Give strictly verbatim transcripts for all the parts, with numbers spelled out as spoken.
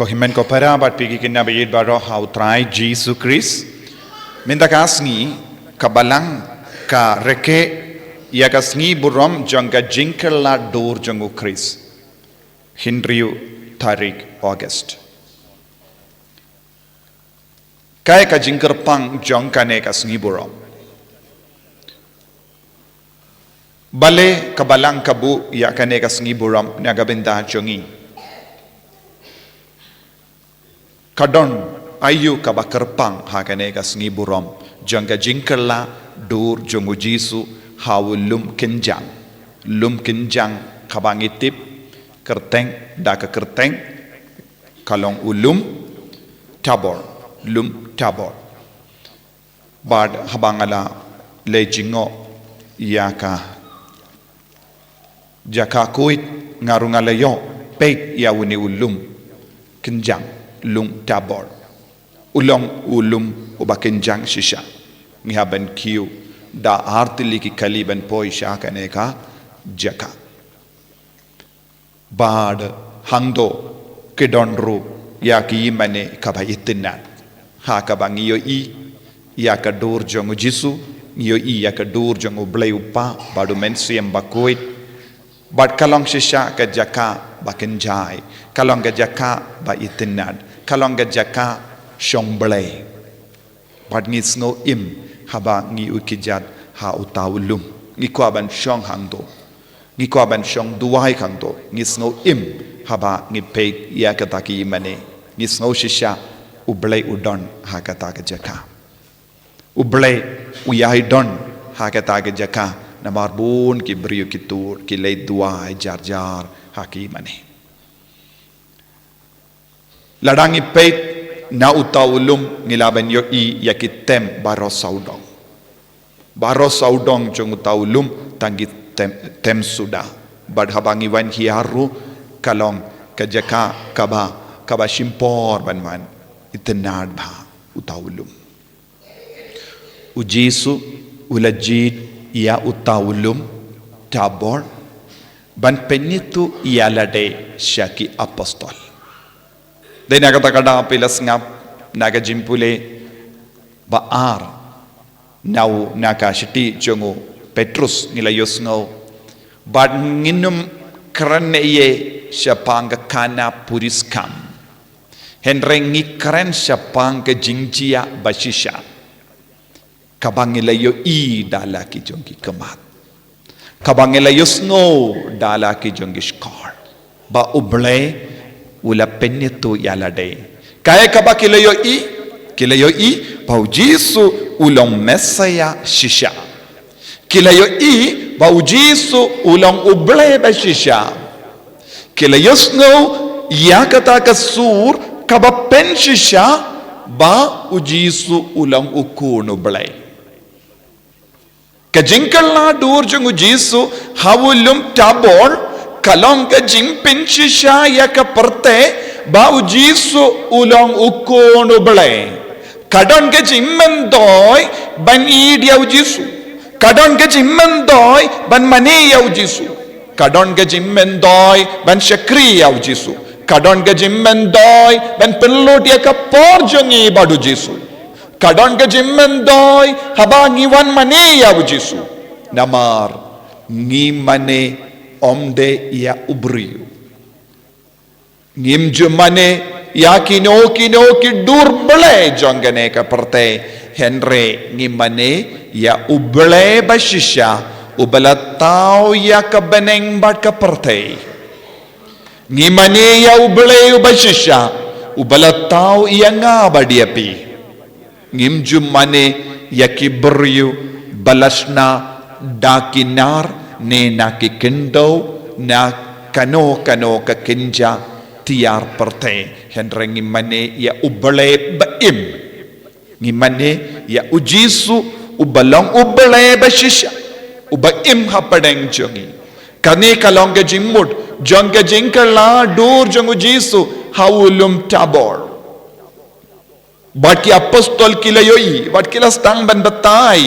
Ko hynmen ko para bad phi ki khynnah ba ïeit baroh ha u Trai Jisu Khrist. Mynta ka sngi ka Balang ka rakhe ïa ka sngi burom jong ka jingkylla dur jong u Khrist. Hynriew tarik August. Kaei ka jingkyrpang jong kane ka sngi burom? Balei ka Balang ka buh ïa kane ka sngi burom na ka bynta jong ngi? Ka don aïu kaba kyrpang ha kane ka sngi burom jong ka jingkylla dur jong u Jisu ha u lum kynjang? Lum kynjang kaba ngi tip kyrteng da ka kyrteng ka long u lum Tabor, lum Tabor. Bad haba nga la leit jngoh ïa ka jaka Kuwait, nga ruh nga la ïoh peit ïa une u lum kynjang, lum Tabor. U long u lum uba kynjang shisha. Ngi hap ban kiew da ar tylli ki kali ban poi sha kane ka jaka. Bad hangto ki don ruh ïa ki ïingmane kaba itynnad ha kaba ngi ïohi ïa ka dur jong u Jisu, ngi ïohi ïa ka dur jong u Blei u Kpa bad u Mynsiem Bakhuid. Bad ka long shisha ka jaka ba kynjai, ka long ka jaka ba itynnad, ka long ka jaka shong Blei. Bad ngi sngew im haba ngi ïohi kjat ha uta u lum. Ngi kwah ban shong hangto. Ngi kwah ban shong duwai hangto. Ngi sngew im haba ngi peit ïa kata ki ïingmane. Ngi sngew shisha u Blei u don ha kata ka jaka. U Blei u ïai don ha kata ka jaka. Namar bun ki briew ki tur ki leit duwai jar jar ha ki ïingmane. Lada ngi peit na uta u lum ngi lah ban ïohi ïa ki tem baroh sawdong. Baroh sawdong jong uta u lum tang ki tem, tem suda. Bad haba ngi wan hiar ruh ka long ka jaka kaba, kaba shim por ban wan. Itynnad bha uta u lum. U Jisu u la jied ïa uta u lum Tabor ban pynithuh ïa lade sha ki apostol. Dei na kata ka daw phi la sngap na ka jingpule ba ar na u, na ka shithi jong u Petrus ngi la ïohsngew. Bad ngin ym kren ïa shaphang ka khana puriskam. Hynrei ngi kren shaphang ka jingjia ba shisha kaba ngi la ïohi da la ki jong ki khmat, kaba ngi la ïohsngew da la ki jong ki shkor, ba u Blei u la pynithuh ïa lade. Kaei kaba ki la ïohi? Ki la ïohi ba u Jisu u long Messaïah shisha. Ki la ïohi ba u Jisu u long u Blei ba shisha. Ki la ïohsngew ïa kata ka sur kaba pynshisha ba u Jisu u long u Khun u Blei. Ka jingkylla dur jong u Jisu ha u lum Tabor ka long ka jingpynshisha ïa ka pyrthei ba u Jisu u long u Khun u Blei. Ka don ka jingmyntoi ban ïeit ïa u Jisu. Ka don ka jingmyntoi ban mane ïa u Jisu. Ka don ka jingmyntoi ban shakri ïa u Jisu. Ka don ka jingmyntoi ban pynlut ïa ka por jong ngi bad u Jisu. Ka don ka jingmyntoi haba ngi wan mane ïa u Jisu. Namar ngi mane ym dei ïa u briew. Ngim ju mane ïa kino kino ki dur blei jong kane ka pyrthei, hynrei ngi mane ïa u Blei ba shisha uba la thaw ïa ka bneng bad ka pyrthei. Ngi mane ïa u Blei uba shisha uba la thaw ïa nga bad ïa phi. Ngim ju mane ïa ki briew ba la shna da ki nar ne na ki khyndew na kano kano ka kynja tiar pyrthei, hynrei ngi mane ïa u Blei ba im. Ngi mane ïa u Jisu uba long u Blei ba shisha uba im hapdeng jong ngi. Kane ka long ka jingmut jong ka jingkylla dur jong u Jisu ha u lum Tabor. Bad ki apostol ki la ïohi, bad ki la sdang ban batai.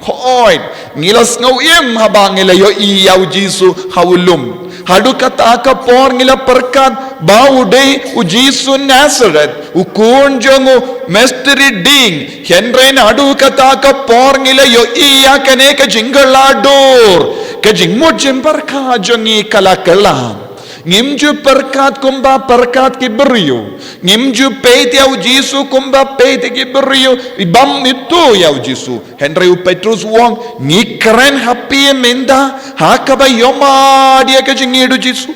Hooid, ngi la sngew im haba ngi la ïohi ïa u Jisu ha u lum. Haduh kata ka por ngi la pyrkhat ba u dei u Jisu Nazareth, u khun jong u mistri dieng. Hynrei haduh kata ka por ngi la ïohi ïa kane ka jingkylla dur. Ka jingmut jingpyrkhat jong ngi ka la kylla. Ngim ju pyrkhat kumba pyrkhat ki briew. Ngim ju peit ïa u Jisu kumba peit ïa ki briew. Bym ithuh ïa u Jisu. Hynrei u Petrus u ong, ngi kren ha phi mynta ha kaba ïohmad ïa ka jingïeit u Jisu.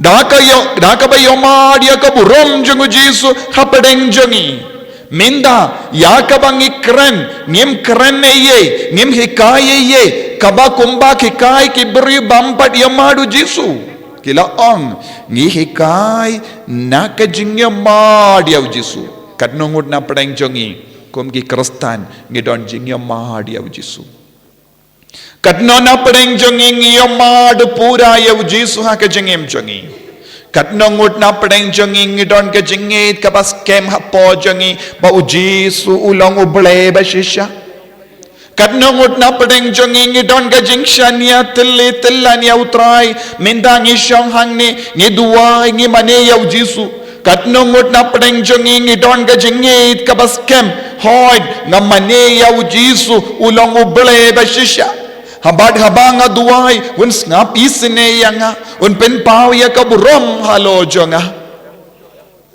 Da ka ïoh, da kaba ïohmad ïa ka burom jong u Jisu hapdeng jong ngi. Mynta ïa kaba ngi kren, ngim kren ei ei, ngim hikai ei ei, kaba kumba hikai ki briew bym pat ïohmad u Jisu. Ki la ong, ngi hikai na ka jingïohmad ïa u Jisu. Katno ngut na pdeng jong ngi kum ki Khristan ngi don jingïohmad ïa u Jisu. Katno na pdeng jong ngi ngi ïohmad pura ïa u Jisu ha ka jingim jong ngi. Katno ngut na pdeng jong ngi ngi don ka jingngeit kaba skhem hapoh jong ngi ba u Jisu u long u Blei ba shisha. Katno ngut na pdeng jong ngi ngi don ka jingshaniah tylli tyllan ïa u Trai, mynta ngi shong hangne ngi duwai ngi mane ïa u Jisu. Katno ngut na pdeng jong ngi ngi don ka jingngeit kaba skhem, hooid nga mane ïa u Jisu u long u Blei ba shisha. Haba, haba nga duwai un sngap isynei ïa nga, un pynpaw ïa ka burom halor jong nga.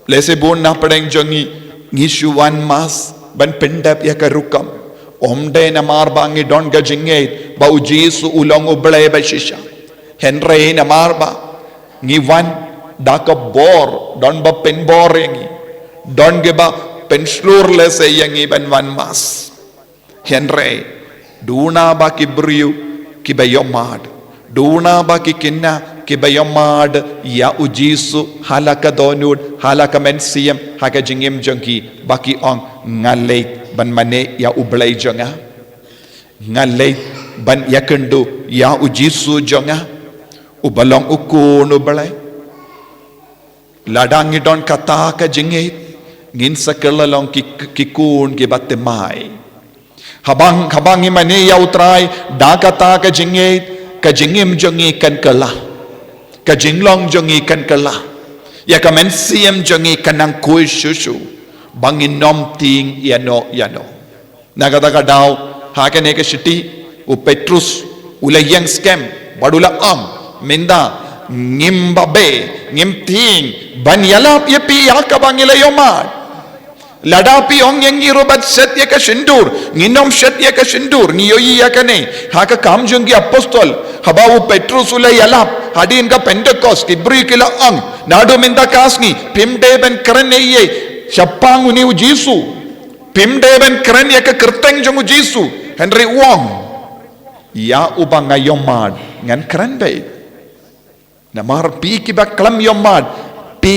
Lehse bun na pdeng jong ngi ngi shu wan mass ban pyndep ïa ka rukom. Ym dei namar ba ngi don ka jingngeit ba u Jisu u long u Blei ba shisha. Hynrei namar ba ngi wan da ka bor, don ba pynbor ïa ngi, don kiba pynshlur lehse ïa ngi ban wan mass. Hynrei duna ba ki briew kiba ïohmad, duna ba ki khynnah kiba ïohmad ïa u Jisu ha la ka dohnud, ha la ka mynsiem, ha ka jingim jong ki, ba ki ong, nga leit ban mane ïa u Blei jong nga. Nga leit ban ïakynduh ïa u Jisu jong nga, uba long u Khun u Blei. Lada ngi don kata ka jingngeit, ngin sa kylla long ki, ki khun kiba thymmai. Haba, haba ngi mane ïa u Trai da kata ka jingngeit, ka jingim jong ngi kan kylla, ka jinglong jong ngi kan kylla, ïa ka mynsiem jong ngi kan nang khuid shuh shuh, ba ngin ym tieng ïano ïano. Na kata ka daw, ha kane ka shithi, u Petrus u la ïeng skhem bad u la ong, mynta ngim babe, ngim tieng ban ïalap ïa phi ïa kaba ngi la ïohmad. Lada phi ong ïa ngi ruh ban shet ïa ka shyntur, ngin ym shet ïa ka shyntur. Ngi ïohi ïa kane ha ka Kam jong ki Apostol, haba u Petrus u la ïalap hadien ka Pentekost, ki briew ki la ong, naduh mynta ka sngi phim dei ban kren ei ei shaphang une u Jisu. Phim dei ban kren ïa ka kyrteng jong u Jisu. Hynrei u ong, ïa uba nga ïohmad ngan kren beit. Namar phi kiba khlem ïohmad, phi,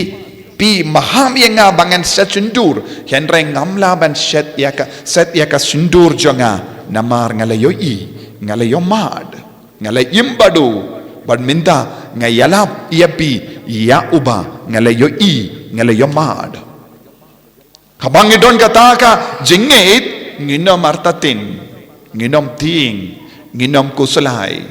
phi maham ïa nga ba ngan shet shyntur. Hynrei ngam lah ban shet ïa ka, shet ïa ka shyntur jong nga. Namar nga la ïohi, nga la ïohmad, nga la im bad u. Bad mynta nga ïalap ïa phi ïa uba nga la ïohi, nga la ïohmad. Haba ngi don kata ka jingngeit, ngin ym artatien, ngin ym tieng, ngin ym khuslai,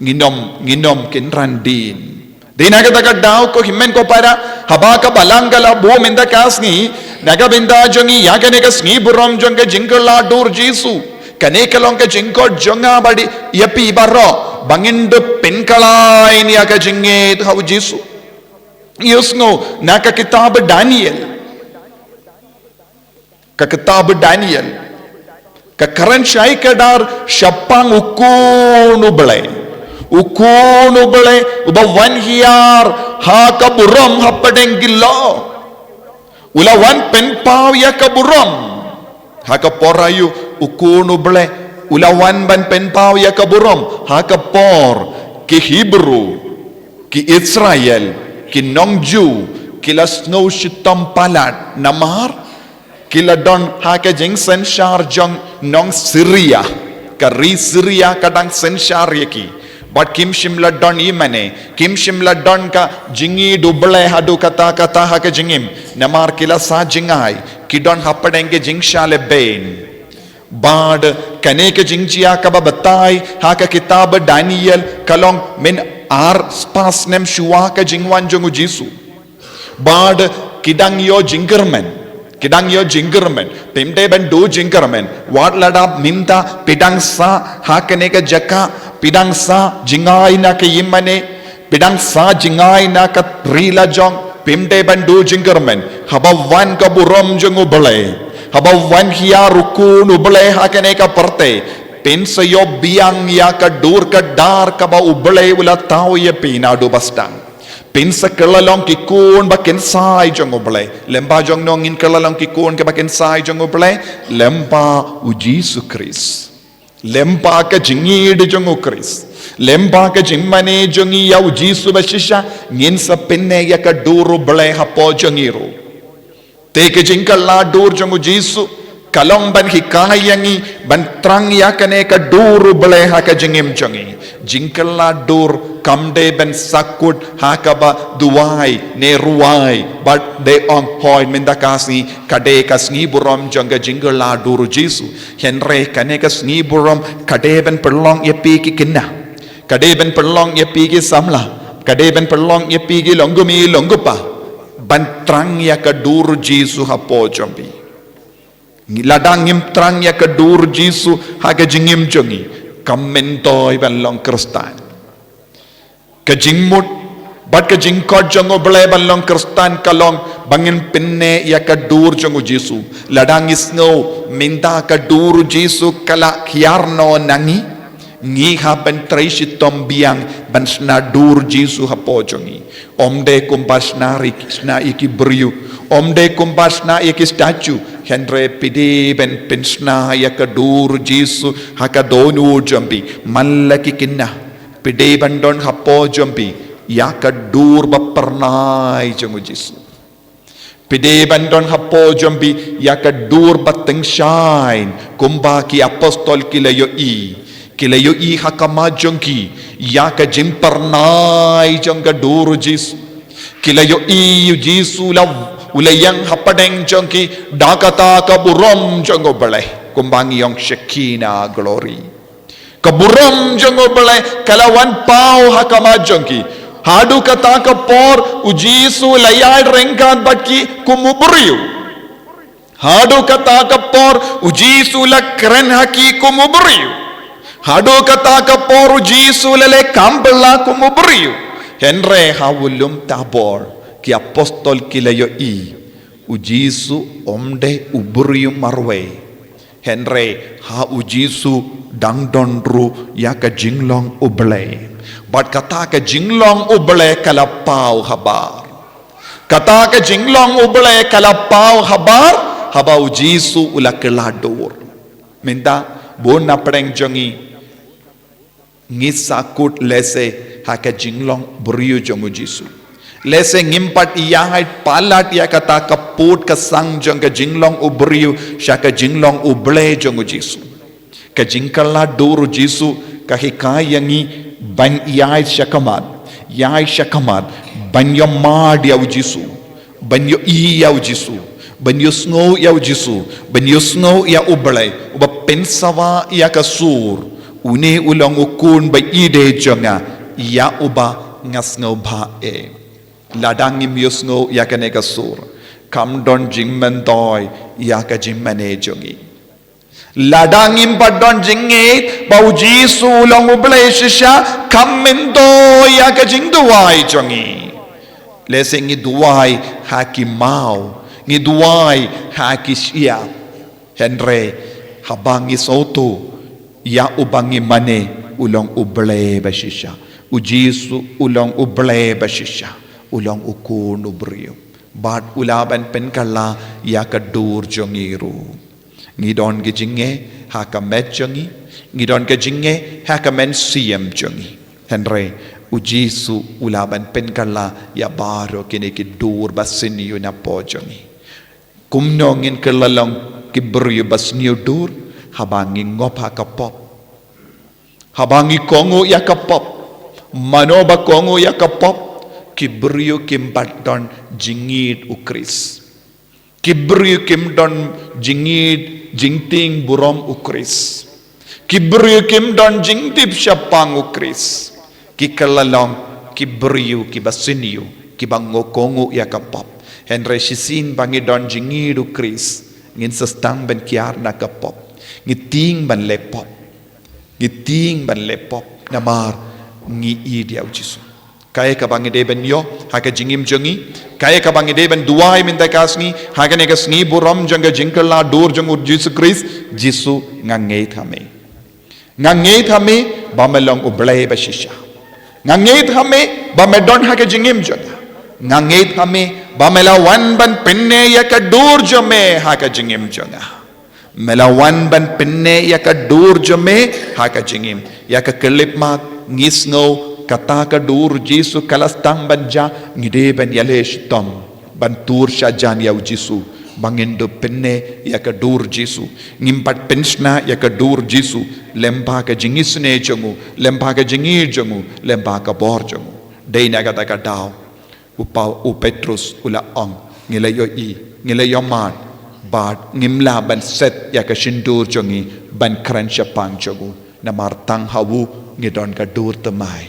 ngin ym, ngin ym kynran dien. Dei na kata ka daw ko hynmen ko para, haba ka Balang ka la buh mynta ka sngi, na ka bynta jong ngi ïa kane ka sngi burom jong ka jingkylla dur Jisu. Kane ka long ka jingkhot jong nga bad ïa phi baroh, ba ngin dup pynkylla ïa ka jingngeit ha u Jisu. Ïohsngew na ka kitab Daniel. Ka kitab Daniel ka kren shai kdar shaphang u Khun u Blei. U Khun u Blei uba wan hiar ha ka burom hapdeng ki lyoh. U la wan pynpaw ïa ka burom. Ha ka por aïu u Khun u Blei u la wan ban pynpaw ïa ka burom? Ha ka por ki Hebru, ki Israel, ki nong Jiw, ki la sngew shitom palat namar ki la don ha ka jingsynshar jong nong Syria. Ka ri Syria ka dang synshar ïa ki. Bad kim shym la don i mane, kim shym la don ka jingïeit u Blei haduh katta katta ha ka jingim. Namar ki la sah jngai, ki don hapdeng ka jingshah lehbeiñ. Bad kane ka jingjia kaba batai ha ka kitab Daniel ka long myn Ar spah snem shuwa ka jingwan jong u Jisu. Bad ki dang ïoh jingkyrmen. Ki dang ïoh jingkyrmen. Phim dei ban duh jingkyrmen. Wat lada mynta phi dang sah ha kane ka jaka, phi dang sah jngai na ka ïingmane, phi dang sah jngai na ka ri lajong, phim dei ban duh jingkyrmen. Haba wan ka burom jong u Blei, haba wan hiar u Khun u Blei ha kane ka pyrthei, phin sa ïoh biang ïa ka dur ka dar kaba u Blei u la thaw ïa phi naduh ba sdang. Phin sa kylla long ki khun ba kynsai jong u Blei. Lymba jong no ngin kylla long ki khun kiba kynsai jong u Blei? Lymba u Jisu Khrist. Lymba ka jingïeid jong u Khrist. Lymba ka jingmane jong ngi ïa u Jisu ba shisha, ngin sa pynneh ïa ka dur u Blei hapoh jong ngi ruh. Te ka jingkylla dur jong u Jisu ka long ban hikai ïa ngi ban thrang ïa kane ka dur u Blei ha ka jingim jong ngi. Jingkylla dur kam dei ban sahkut ha kaba duwai ne ruwai, bad dei ong hoi mynta ka sngi ka dei ka sngi burom jong ka jingkylla dur u Jisu. Hynrei kane ka sngi burom ka dei ban pynlong ïa phi ki khynnah, ka dei ban pynlong ïa phi ki samla, ka dei ban pynlong ïa phi ki longkmie longkpa ban thrang ïa ka dur u Jisu hapoh jong phi. Lada ngim thrang ïa ka dur u Jisu ha ka jingim jong ngi, kam myntoi ban long Khristan. Ka jingmut bad ka jingkhot jong u Blei ban long Khristan ka long ba ngin pynneh ïa ka dur jong u Jisu. Lada ngi sngew mynta ka dur u Jisu ka la hiar noh na ngi, ngi hap ban trei shitom biang ban shna dur u Jisu hapoh jong ngi. Ym dei kumba shna ri, shna ïa ki briew, ym dei kumba shna ïa ki statue, hynrei phi dei ban pynshna ïa ka dur u Jisu ha ka dohnud jong phi. Man la ki khynnah, phi dei ban don hapoh jong phi ïa ka dur ba phyrnai jong u Jisu. Phi dei ban don hapoh jong phi ïa ka dur ba tyngshaiñ, kumba ki apostol ki la ïohi. Ki la ïohi ha khmat jong ki ïa ka jingphyrnai jong ka dur u Jisu. Ki la ïohi u Jisu la, u la ïeng hapdeng jong ki da kata ka burom jong u Blei, kumba ngi ong Shekinah glory. Ka burom jong u Blei ka la wan paw ha khmat jong ki. Haduh kata ka por u Jisu la ïaid ryngkat bad ki kum u briew. Haduh kata ka por u Jisu la kren ha ki kum u briew. Haduh kata ka por u Jisu la leh kam bylla kum u briew. Hynrei ha u lum Tabor ki apostol ki la ïohi u Jisu ym dei u briew marwei. Hynrei ha u Jisu dang don ruh ïa ka jinglong u Blei. Bad kata ka jinglong u Blei ka la paw habar. Kata ka jinglong u Blei ka la paw habar haba u Jisu u la kylla dur. Mynta bun na pdeng jong ngi, ngi sahkut lehse ha ka jinglong briew jong u Jisu. Lehse ngim pat ïaid palat ïa kata ka pud ka sang jong ka jinglong u briew sha ka jinglong u Blei jong u Jisu. Ka jingkylla dur u Jisu ka hikai ïa ngi ban ïaid shakhmat, ïaid shakhmat ban ïohmad ïa u Jisu, ban ïohi ïa u Jisu, ban ïohsngew ïa u Jisu, ban ïohsngew ïa u Blei uba pynsawa ïa ka sur. Une u long u Khun ba ïeid jong nga, ïa uba nga sngewbha eh. Lada ngim ïohsngew ïa kane ka sur, kam don jingmyntoi ïa ka jingmane jong ngi. Lada ngim pat don jingngeit ba u Jisu u long u Blei shisha, kam myntoi ïa ka jingduwai jong ngi. Lehse ngi duwai ha ki maw, ngi duwai ha ki shyiap. Hynrei haba ngi sngewthuh ïa uba ngi mane u long u Blei ba shisha. U Jisu u long u Blei ba shisha. U long u Khun u briew. Bad u lah ban pynkylla ïa ka dur jong ngi ruh. Ngi don ka jingeh ha ka met jong ngi, ngi don ka jingeh ha ka mynsiem jong ngi. Hynrei u Jisu u lah ban pynkylla ïa baroh kine ki dur ba sniew napoh jong ngi. Kumno ngin kylla long ki briew ba sniew dur? Haba ngi ngop ha ka pop. Haba ngi kohnguh ïa ka pop. Mano ba kohnguh ïa ka pop? Ki briew kim pat don jingïeid u Khrist. Ki briew kim don jingïeid jingtieng burom u Khrist. Ki briew kim don jingtip shaphang u Khrist. Ki kylla long ki briew kiba sniew, kiba nguh kohnguh ïa ka pop. Hynrei shisien ba ngi don jingïeit u Khrist, ngin sa sdang ban kiar na ka pop. Ngi tieng ban leh pop. Ngi tieng ban leh pop namar ngi ïeit ïa u Jisu. Kaei kaba ngi dei ban ïoh ha ka jingim jong ngi, kaei kaba ngi dei ban duwai mynta ka sngi, ha kane ka sngi burom jong ka jingkylla dur jong u Jisu Khrist. Jisu, nga ngeit ha me. Nga ngeit ha me ba me long u Blei ba shisha. Nga ngeit ha me ba me don ha ka jingim jong nga. Nga ngeit ha me ba me la wan ban pynneh ïa ka dur jong me ha ka jingim jong nga. Me la wan ban pynneh ïa ka dur jong me ha ka jingim. Ïa ka khyllipmat, ngi sngew kata ka dur Jisu ka la sdang ban jah, ngi dei ban ïaleh shitom ban tur shajan ïa u Jisu, ba ngin dup pynneh ïa ka dur Jisu. Ngim pat pynshna ïa ka dur Jisu lyngba ka jingisynei jong u, lyngba ka jingïeit jong u, lyngba ka bor jong u. Dei na kata ka daw u Pau, u Petrus u la ong, ngi la ïohi, ngi la ïohmad, bad ngim lah ban set ïa ka shyntur jong ngi ban kren shaphang jong u. Namar tang ha u ngi don ka dur thymmai.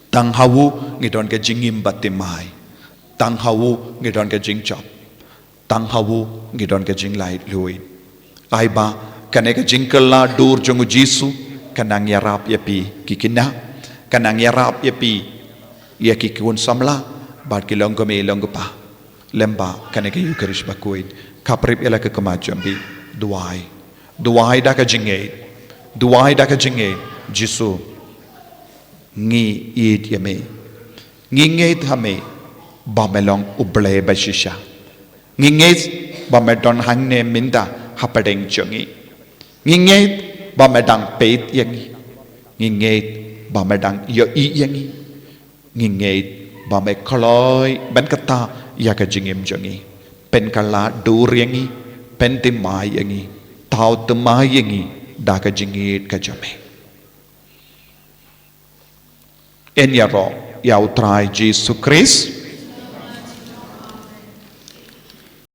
Tang ha u ngi don ka jingim bathymmai. Tang ha u ngi don ka jingjop. Tang ha u ngi don ka jinglaitluid. Ai ba kane ka jingkylla dur jong u Jisu ka nang ïarap ïa phi ki khynnah, ka nang ïarap ïa phi ïa ki khun samla bad ki longkmie longkpa. Lyngba kane ka Eukharist bakhuid, khaphrip ïa la ka khmat jong phi. Duwai, duwai da ka jingngeit, duwai da ka jingngeit. Jisu, ngi ïeit ïa me. Ngi ngeit ha me ba me long u Blei ba shisha. Ngi ngeit ba me don hangne mynta hapdeng jong ngi. Ngi ngeit ba me dang peit ïa ngi. Ngi ngeit ba me dang ïohi ïa ngi. Ngi ngeit ba me kloi ban kata ïa ka jingim jong ngi. Pynkylla dur ïa ngi, pynthymmai ïa ngi, thaw thymmai ïa ngi da ka jingïeit ka jong me. Yn ïaroh ïa u Trai Jisu Khrist.